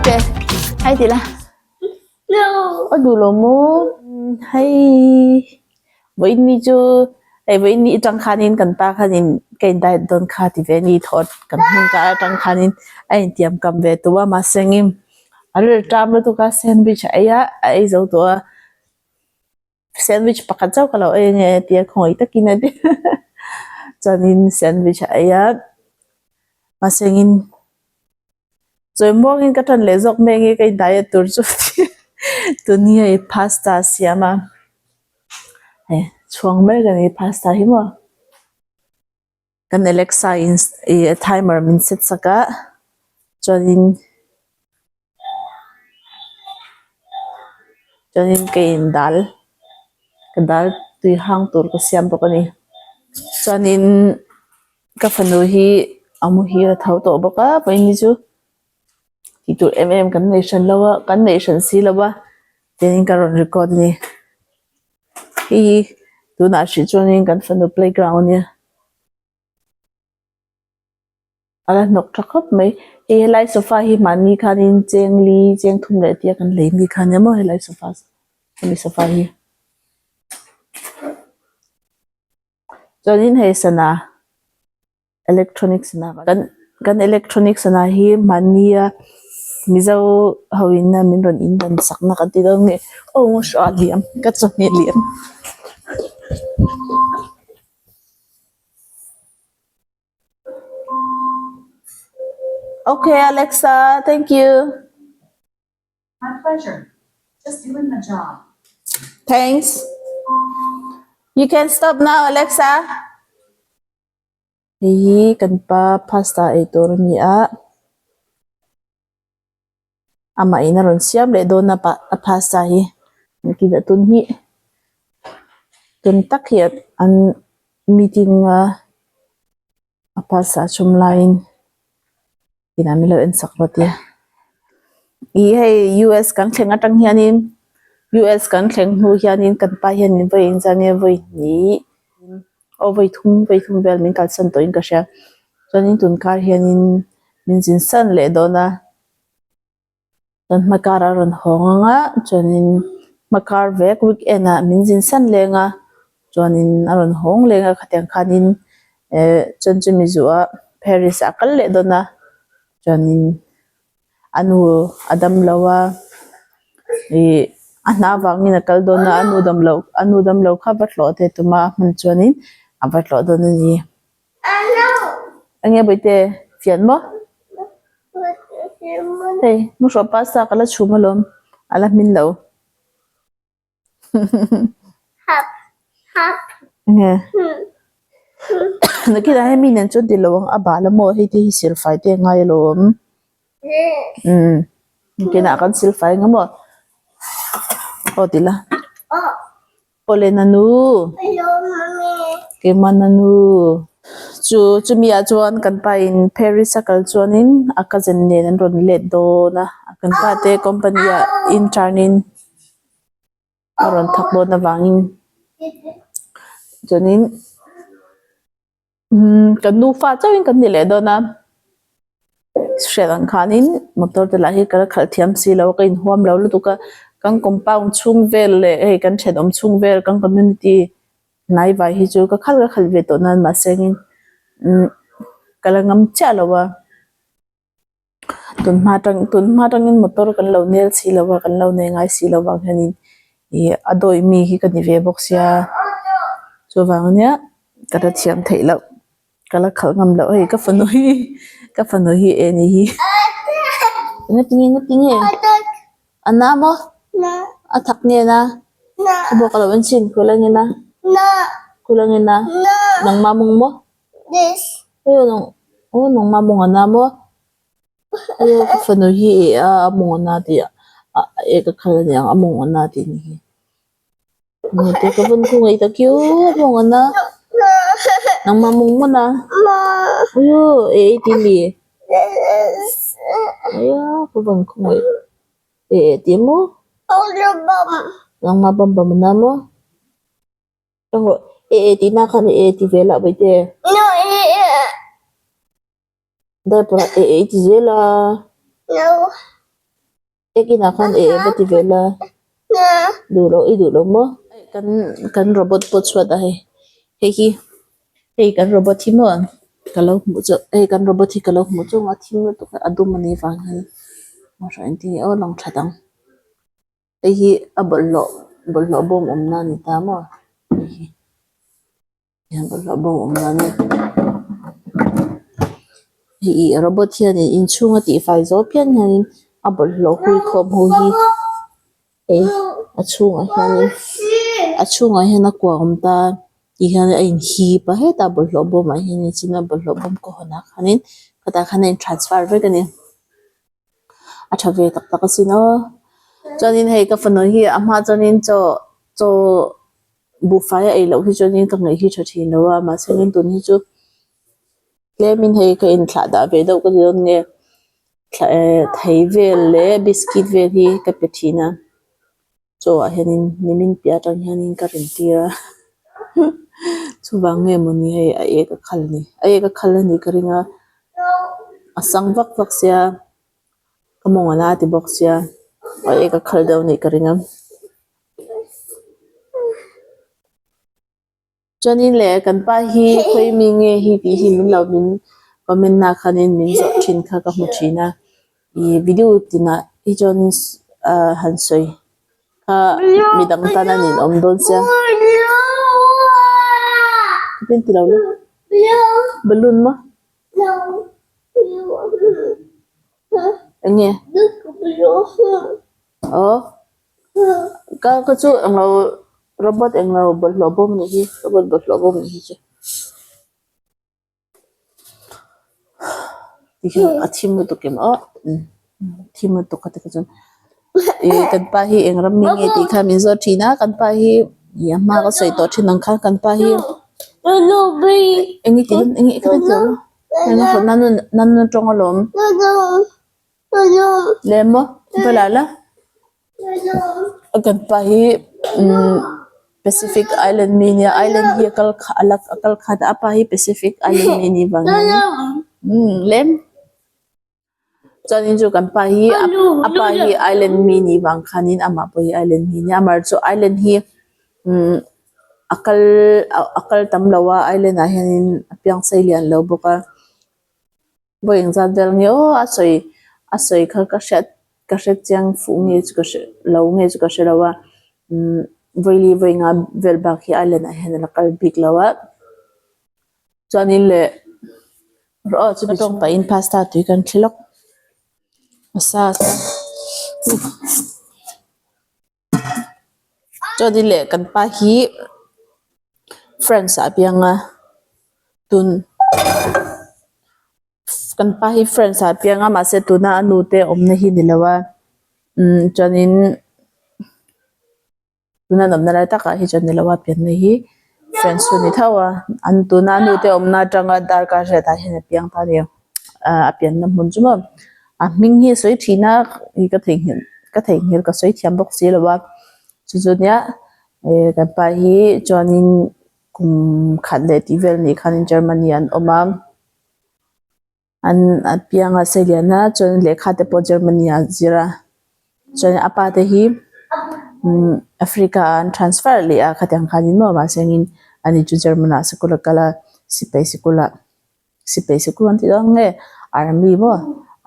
Bawihte, hi ti la. No. A duh lo maw? Hei, vawiin ni chu hei vawiin ni atang khanin kan pa khanin ka in diet dawn kha ti ve ni thawt kan hmun kar atang khanin a intiam kam ve tawh a mahse engin a rilṭam lutuk a sandwich a ei a, a ei zo tawh a. Sandwich pakhat chauh ka lo ei ange tia khawngaih takin a ti chuanin sandwich a ei a mahse engin chawi muangin ka ṭan leh zawk mai ange ka in diet tur chu tuni hei pasta a siam a hei chhuang mek a ni pasta hi maw. Kan Alexa in ih timer min set sak a chuanin chuanin ka in dal ka dal tui hang tur ka siam bawk a ni chuanin ka fanu hi a muhil a tho tawh bawk a vawiin hi chu tih tur em em kan nei hran lo a kan nei hran si lo a tin ka rawn record a ni. Hei hi tunah hrih chuanin kan fanu playground a nia a la hnawk tha khawp mai hei helai sofa hi mahni khanin cheng li cheng thum leh tia kan lei mi kha ania maw helai sofa hemi sofa hi chuanin hei sana. Electronic sana kan kan electronic sana hi mahnia mizo ho in a min rawn in dan sak na kan ti dawn nge aw hra liam ka chawhmeh liam. Okay Alexa thank you. My pleasure. Just doing the job. Thanks. You can stop now Alexa. Hei hi kan pa pasta ei tur a ni a amah in a rawn siam leh dawn a a pasta hi nakinah tun hi tun tak hi an meeting a a pasta chhum laiin. Inah min lo en sak rawh tia. Ih hei US kan thleng atang hianin US kan thleng hnu hianin kan pa hian min vawi engzah nge vawi hnih aw vawi thum vawi thum vel min kalsan tawhin ka hria chuanin tunkar hianin min zin san leh dawn a. Chuan hma karah a rawn hawng ang a chuanin hma kar vek weekend ah min zin san leng a chuanin a rawn hawng leng a khatiang khanin eh chuan chumi zuah Paris ah a kal leh dawn a chuanin a nu a dam lo a ih a hna avangin a kal dawn a a nu dam loh a nu dam loh kha va tlawh te tuma a hman chuanin a va tlawh dawn a ni. Enge bawihte fian maw? Hei hmuhrawh pasta ka la chhum alawm a la hmin lo. Enge nakinah hemi nen chuan ti lo ang a bal a maw hei te hi silfai te a ngai alawm. Umm nakinah kan silfai ang maw? Aw ti la. Awle nanu. Keimah nanu. Chu chumi ah chuan kan pa in Paris a kal chuanin a cousin nen an rawn let dawn a. Kan pa te company ah intern in a rawn thawk dawn avangin chuanin. Umm kan nufa chauhin kan ni leh dawn a hriat ang khanin motor te lah hi ka la khalh thiam si lo a ka inhuam lo lutuk a kan compound chhung vel leh hei kan thenawm chhung vel kan community hnai vai hi chu ka khalh ka khalh ve tawh nan mahse engin umm ka la ngam chiah lo a. Tunhma atang tunhma atangin motor kan lo nel si lo a kan lo nei ngai si lo vang hianin ih a dawi mi hi ka ni ve bawk sia chuvang ania ka la thiam theih loh ka la khalh ngam loh hei ka fanu hi ka fanu hi e ni hi engatinge engatinge a na maw a thak nge na ka bawk a lo en chhin khawi lai nge na khawi lai nge na nangmah mawng maw. Aw nangmah mawng a na maw aw ka fanu hi e a a mawng a na tih a e ka khal a niang a mawng a na tih ni hi te ka vawn khawng ei ta kiu a mawng a na nangmah mawng maw na aw e ei tih mi aia ka vawn khawng ei e e tih maw nangmah bam bam a na maw. E e tih na khan e e ti ve lah bawihte. Diaper ah e e i ti zel a. Biakin ah khan e va ti ve la duh loh i duh lo maw kan kan robot pawh chhuat ah hei hei hi hei kan robot hi maw ka lo hmuh chu hei kan robot hi ka lo hmuh chu a thim lutuk a a dum a nih vang hian engtin nge aw lang that ang hei hi a bawlhhlawh bawlhhlawh bawm awmna a ni ta maw hei hi. Hian bawlhhlawh bawm awm dan a ni hei ih robot hianin inchhung a tihfai zawh pian hianin a bawlhhlawh hui khawm ho hi hei a chhungah hianin a chhungah hian a kua awm ta ti hian a inhip a hetah bawlhhlawh bawmah hian a chin a bawlhhlawh bawm ka hawn ah khanin khatah khan a in transfer vek a ni a tha ve tak tak asin aw chuanin hei ka fanu hi a hma chuanin chaw chaw. Buhfai a ei loh hi chuanin ka ngaih hi tha thin lo a mahse in tun hi chu tlemin hei ka inthlah dah ve deuh ka ti dawn nge thla eh thei vel leh biscuit vel hi ka pe thin a chaw ah hianin nimin piah atang hianin ka rawn tir a chuvang nge mawni hei a ek a khal ni a ek a khal a nih ka ring a a sang vak vak sia ka mawng a la ti bawk sia a ek a khal deuh a nih ka ring a. Chuanin leh kan pa hi khawi mi nge hi tih hi min lo min comment na khanin min zawh thin kha ka hmu thin a ih video tinah hi chuanin ah han sawi kha midang tan a ninawm dawn sia tin ti lo la balloon maw eng nge aw. Ka ka chu englo robot englo bawlhhlawh bawm anih hi robot bawlhhlawh bawm anih hi chu tikhian a thim lutuk em aw thim lutuk a tikha chuan ih kan pa hi eng ram mi nge tih kha min zawt thin a kan pa hi ih a hma ka sawi tawh thin ang khan kan pa hi eng nge tih dawn eng nge ka hre lo nanu tawng alawm. Lem maw va la la kan pa hi umm pacific island mi ania island hi a kal kha a la a kal khat a a pa hi pacific island mi anih vang hian umm lem chuanin chu kan pa hi a pa hi island mi anih vang khanin amah pawh hi island mi ania amaherawhchu island hi umm a kal a kal tam lo a island ah hianin a piang sei lian lo bawk a. Vawi engzat vel nge aw a sawi a sawi kha ka hriat ka hre chiang fuh nge chu ka hre lo nge chu ka hre lo a umm vawi li vawi nga vel bak hi island ah hian a la kal bik lo a chuanin leh aw chu ka tawng pahin pasta tui kan thli lawk a sa a Chuanin leh kan pa hi France ah a piang a tun kan pa hi France ah a piang a mahse tuna a nu te awmna hi ni lo a umm chuanin tuna an awmna lai takah hi chuan ni lo a pianna hi France chu a ni tho a an tuna a nu te awmna atanga darkar hriatah hian a piang ta a ni ah a pianna hmun chu maw a hming hi a sawi thin a ih ka theihnghilh ka theihnghilh ka sawi thiam bawk si lo a chu chu nia eh kan pa hi chuanin kum khat leh tih vel anih khanin Germany an awm a. An a piang a sei lian a chuan lehkha te pawh Germany ah a zir a chuan a pa te hi umm Africa ah an transfer leh a khatiang khanin maw mahse angin ani chu German ah sikul a kal a sipai sikul ah sipai sikul an tih dawn nge army maw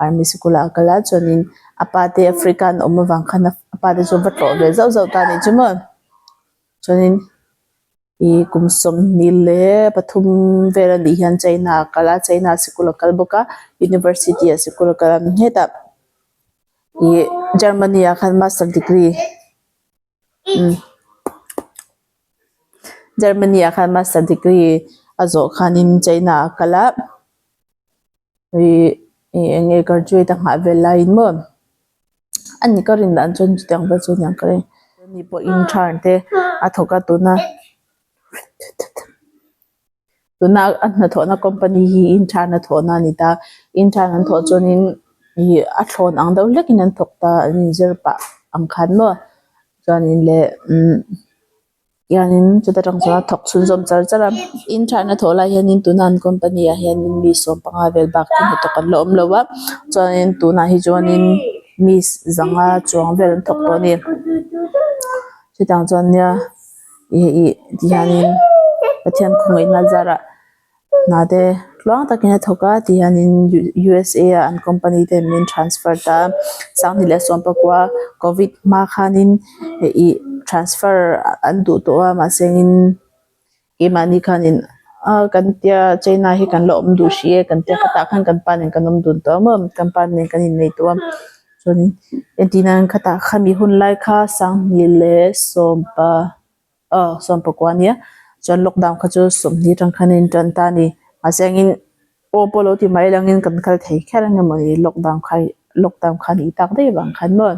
army sikul ah a kal a chuanin a pa te Africa an awm avang khan a pa te chu va tlawh ve zauh zauh ta a nih chu maw chuanin. Ih kum 23 vel a nih hian China a kal a China sikul a kal bawk a University ah sikul a kal a hetah ih Germany ah khan master degree umm Germany ah khan master degree a zawh khanin China a kal a ih ih eng nge graduate a nghah vel laiin maw. A ni ka rin dan chuan chutiang vel chu aniang ka ring ani pawh intern te a thawk a tuna tuna a hnathawhna company hi intern a thawhna a ni ta intern an thawh chuanin ih a thlawn ang deuh hlekin an thawk ta an inzir pah ang khan maw chuanin leh umm. Hianin chuta tang chuan a thawk chhunzawm char char a intern a thawh lai hianin tuna an company ah hianin mi 15 vel bak chu hnathawk an la awm lo a chuanin tunah hi chuanin. Mi zanga chuang vel an thawk tawh a ni. Chutang chuan nia ih ih ti hianin Pathian khawngaihna zarah hna te tluang takin a thawk a ti hianin U_S_A ah an company te min transfer ta a sanghnih leh sawmpakua covid hma khanin ih transfer an duh tawh a mahse engin keimahni khanin ah kan tia China hi kan la awm duh hrih e kan tia khatah khan kan pa nen kan awm dun tawh a maw kan pa nen kan innei tawh a chuanin entir nan khatah khami hun lai kha sanghnih leh sawmpa aw sawmpakua ania chuan lockdown kha chu sawmhnih atang khan a intan ta a ni mahse engin aw pawh lo ti mai langin kan kal thei kher ang emaw ni lockdown kha lockdown kha a nih tak daih avang khan maw.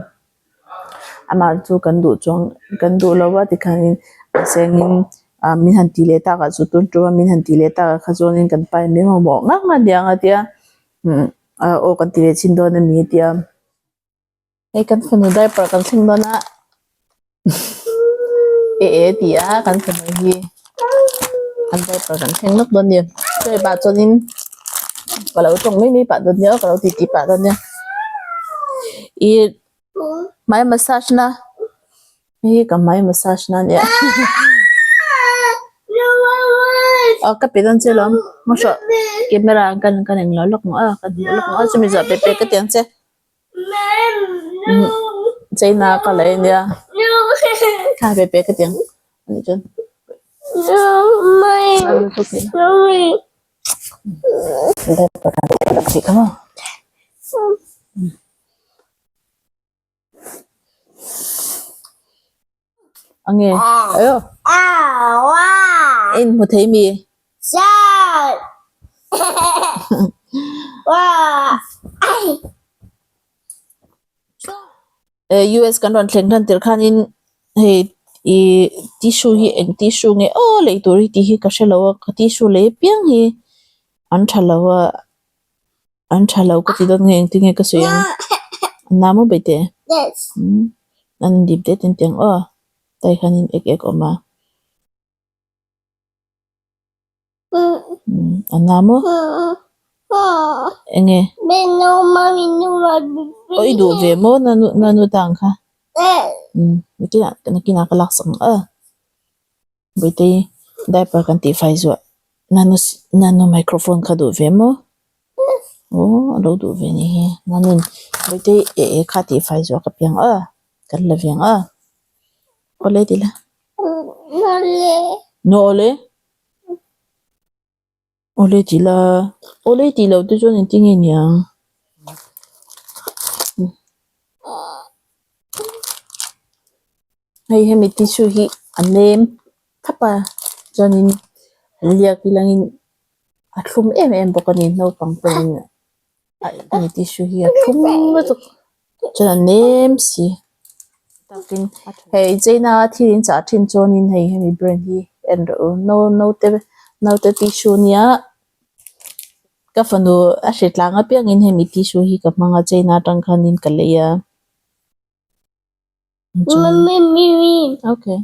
Amah chu kan duh chuang kan duh lo a tikhanin mahse engin ah min han tih leh takah chu tun ṭuma min han tih leh takah kha chuanin kan pa in min mamawh ngang a nia ang a tia umm aw kan ti ve chhin dawn a ni a tia hei kan fanu diaper kan thleng dawn a. E e ti a kan fanu hi an diaper kan thleng lawk dawn a ni chaw pah chuanin ka lo tawng mai mai pah dawn nia ka lo titi pah dawn nia ih hmai massage na hei hi ka hmai massage na ania aw ka pe dawn che lawm hmawhrawh camera an kan kan englo lawk ang a kan hmuh lawk ang a chumi zawh pe pe ka ti ang che. China ka lei ania thla ve pe ka ti ang anih chuan Ange ayo in hmu thei mi US kan rawn thleng hran tir khanin hei ih tissue hi eng tissue nge aw lei tur hi tih hi ka hrelo a ka tissue lei apiang hi an tha lo a. An tha lo ka ti dawn nge engtin nge ka sawi ang a na maw baite umm an dip det in tiang aw tai hianin ek ek a awm a umm a na maw enge aw i duh ve maw nanu nanu ta ang kha umm nakinah nakinah ka laksak ang a. Bawihtei diaper kan tih fai zuah nanu nanu microphone kha duh ve maw aw a lo duh ve nih hi nanuin bawihtei eh eh kha tih fai zuah ka piang a kan la ve ang a awle ti la no awle. Awle tih la awle tih loh te chuan engtin nge niang hei hemi tissue hi a nem thap a chuanin an liak ilangin a thlum em em bawk a ni naupang pawhin hemi tissue hi a thlum lutuk. Chuan a nem si takin hei china a thil in chah thin chuanin hei hemi brand hi en rawh u no naute naute tissue nia ka fanu a hritlang apiangin hemi tissue hi ka hmang a china atang khanin ka lei a okay.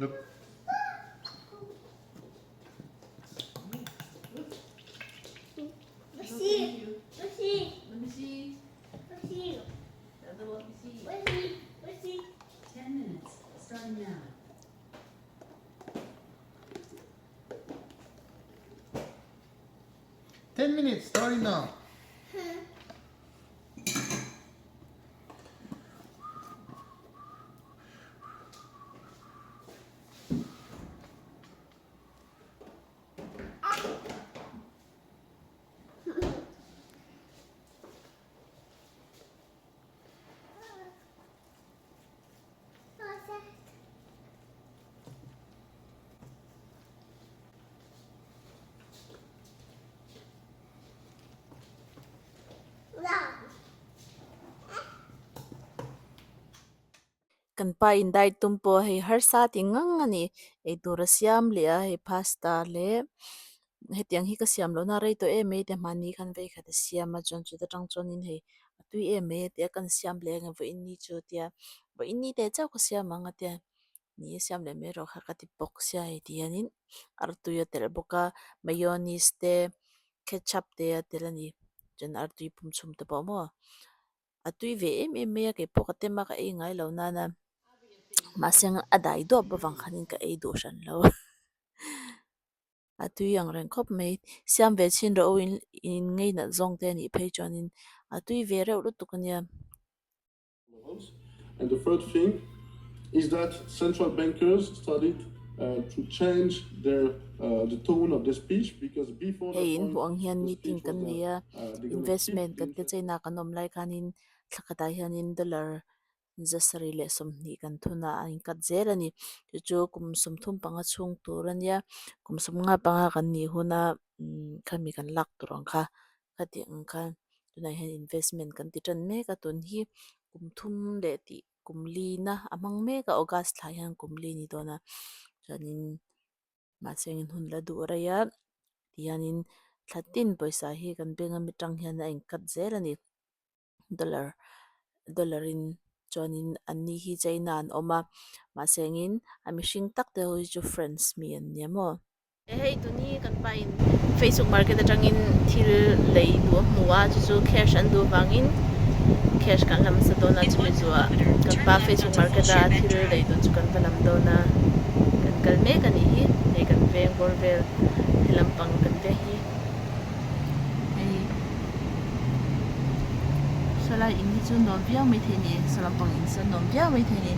Look. 10 minutes starting now. Kan pa in diet tum pawh hei harsa ti ngang a ni. Eitur a siam leh a hei pasta leh hetiang hi ka siam lohna a rei tawh em mai te mahni khan vei khat a siam a chuan chuta tang chuanin hei a tui em mai a tia kan siam leh ang e vawiin ni chu tia vawiin ni teh chauh ka siam ang a tia ni a siam leh mai erawh kha ka ti bawk sia hei ti hianin artui a telh bawk a mayonnaise te ketchup te a tel a ni chuan artui pum chhum te pawh maw. A tui ve em em mai a kei pawh ka tem a ka ei ngai lo nana mahse a dai duap avang khanin ka ei duh hran lo a tui ang reng khawp mai siam ve chhin rawh u in in ngei nalh zawng te a nih phei chuanin a tui ve reuh lutuk a nia. And the third thing is that central bankers started to change their the tone of the speech because before Hei in hmuh ang hian meeting kan nei a investment kan te chei na kan awm lai khanin thla khatah hianin dollar zasarih leh sawmhnih kan thun a a inkat zel a ni chu chu kum 35 chhung tur a nia kum 15 kan nih huna umm khami kan lak tur ang kha khati ang khan tunah hian investment kan ti tan mek a tun hi kum thum leh tih kum li na a hmang mek a august thla hian kum li a ni dawn a chuanin mahse engin hun la duh rei a tihianin thla tin pawisa hi kan bank ami tang hian a incut zel a ni dollar dollar in chuanin an ni hi China an awm a mahse engin a mihring tak te ho hi chu France mi an nia maw. Hei tun hi kan pa in Facebook market atangin thil lei duh a hmu a chu chu cash an duh vangin cash kan lam sa dawn a chumi zuah kan pa Facebook market a thil lei duh chu kan va lam dawn a kan kal mek a nih hi hei kan veng bawr vel he lampang kan veng hi hei sawlai in hi chu nuam viau maithei a ni saw lampang in sawn nuam viau maithei a ni.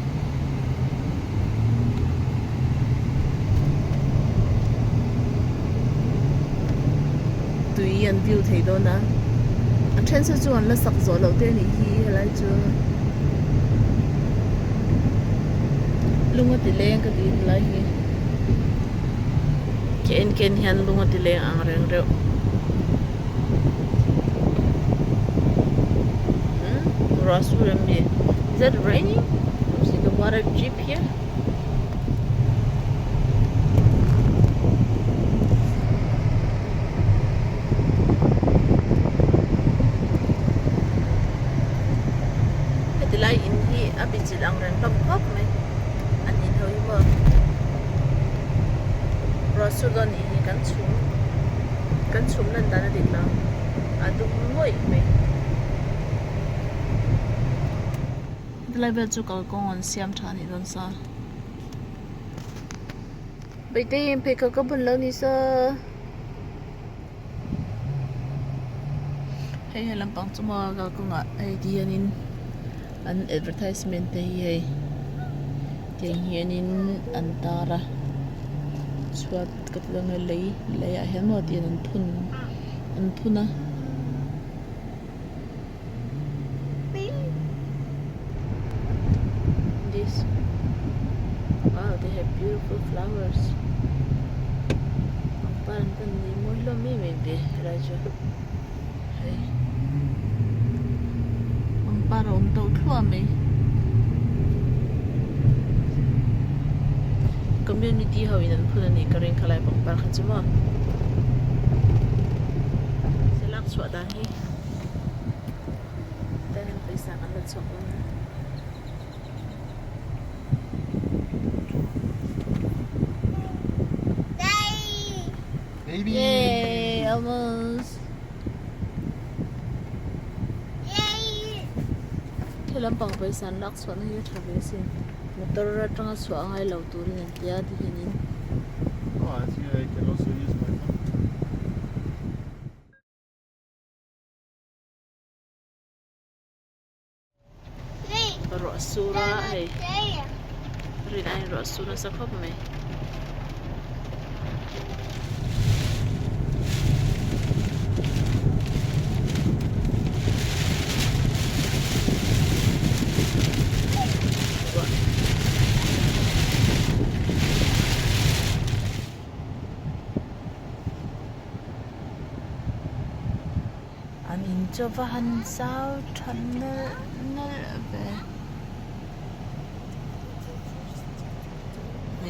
Tui an view thei dawn a a then saw chu an la sak zawh loh te a nih hi helai chu lung a ti leng ka ti helai hi ke en ken hian lung a ti leng ang reng reuh umm ruah sur em ni is that raining see the water drip here. Heti lai in hi a bichilh ang reng hlawm khawp mai an in ho hi maw ruah sur dawn nih hi kan chhum kan chhum lan dan a dik lo a dum ngawih mai. Helai vel chu kalkawng an siam tha anih dawn sa. Baitei in pheikhawk ka bun lo ni saw. Hei he lampang chu maw kalkawngah hei ti hianin an advertisement te hi hei tiang hianin an tar a chhuat ka ti dawn nge lei leiah hian maw tihian an phun an phun a. This wow they have beautiful flowers pangpar an van nei mawi hlawm em em ve helai chu hei pangpar a awm tawh thluah mai community ho in an phun anih ka ring khalai pangpar kha chu maw thlalak chhuah dan hi. Tah hian pawisa kan la chhuak dawn a. Baby. Yay! Almost. He lampang pawisa an lak chhuahna hi a tha ve asin. Motor atanga chhuah a ngai lo turin an tia ti hianin. Oh, I see I can also use my phone. Ruah sur a hei rin aiin ruah sur nasa khawp mai. An in chu va han zau tha nalh nalh ve.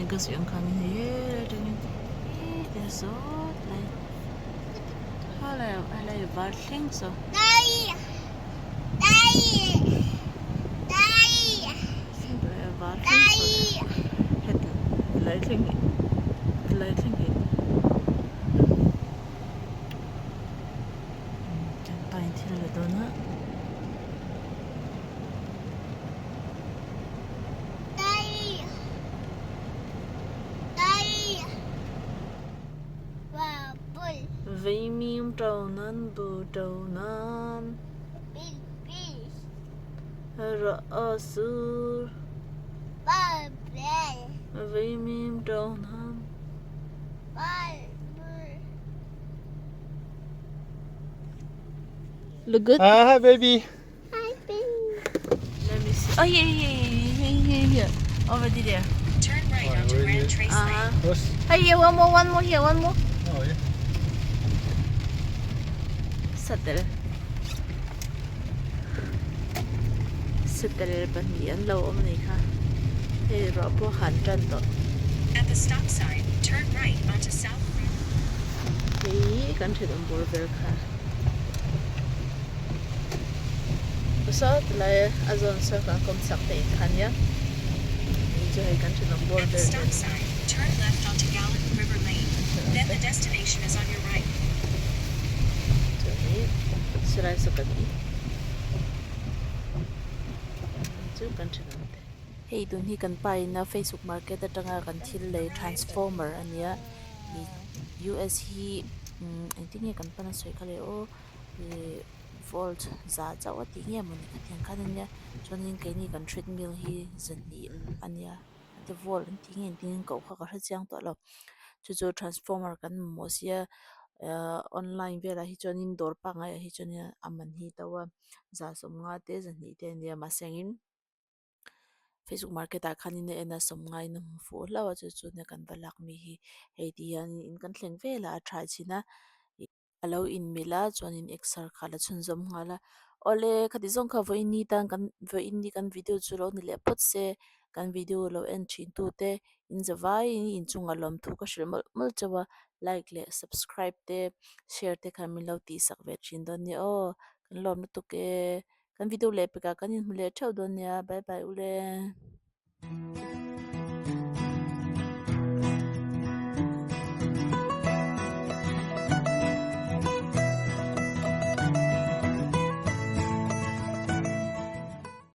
Chuanin ka sawi ang khanin hei helai atangin heti sawt lai helai helai var thleng saw var thleng saw heti lai thleng hi tilai thleng hi kan pa in thil a la dawn a. Vaimim to nan bu to nan Ruah a sur Vaimim to nan Look good? Hi baby. Hi, Let me see. Oh, yeah, yeah, yeah, yeah, yeah, yeah. Already there. Turn right onto Grand Trace Lane. Yes. Hey, yeah, one more, one more here, one more. Oh yeah. Satel. Satel pahnih an lo awm anih kha. Hei ruah pawh han tan tawh. At the stop sign, turn right onto South Grand. Hei kan thenawm bawr vel kha. Saw tilai a zawn saw kan kawm chak te in kha nia hei chu hei kan thenawm bawr ber nen chuan ih silai saw kan ih chu kan thenawm te. Hei tun hi kan pa in a facebook market atanga kan thil lei transformer a nia ih us hi engtin nge kan pan a sawi kha le aw ih volt za chauh a tih nge mawni kha tiang khan ania chuanin keini kan treadmill hi zahnih ania te volt an tih nge engtin nge an koh kha ka hre chiang tawh lo chu chu transformer kan mamawh sia ahh online velah hi chuanin dawr pangngai ah hi chuanin a man hi to a za sawmnga te zahnih te ania mahse engin. Facebook market ah khanin a en a sawmngaiin a hmu fuh hlauh a chu chu nia kan va lak mi hi hei ti hianin in kan thleng vel a a tha chin a a lo inmilh a chuanin exer kha a la chhunzawm nghal a awle khati zawng kha vawiin ni tan kan vawiin ni kan video chu lo ni leh phawt se kan video lo en thin tu te in za vaiin inchungah lawmthu ka hrilh mawlh mawlh chauh a like leh subscribe te share te khan min lo tihsak ve thin dawn nia aw kan lawm lutuk e. Kan video leh pekah kan inhmu leh theuh dawn nia bye bye ule.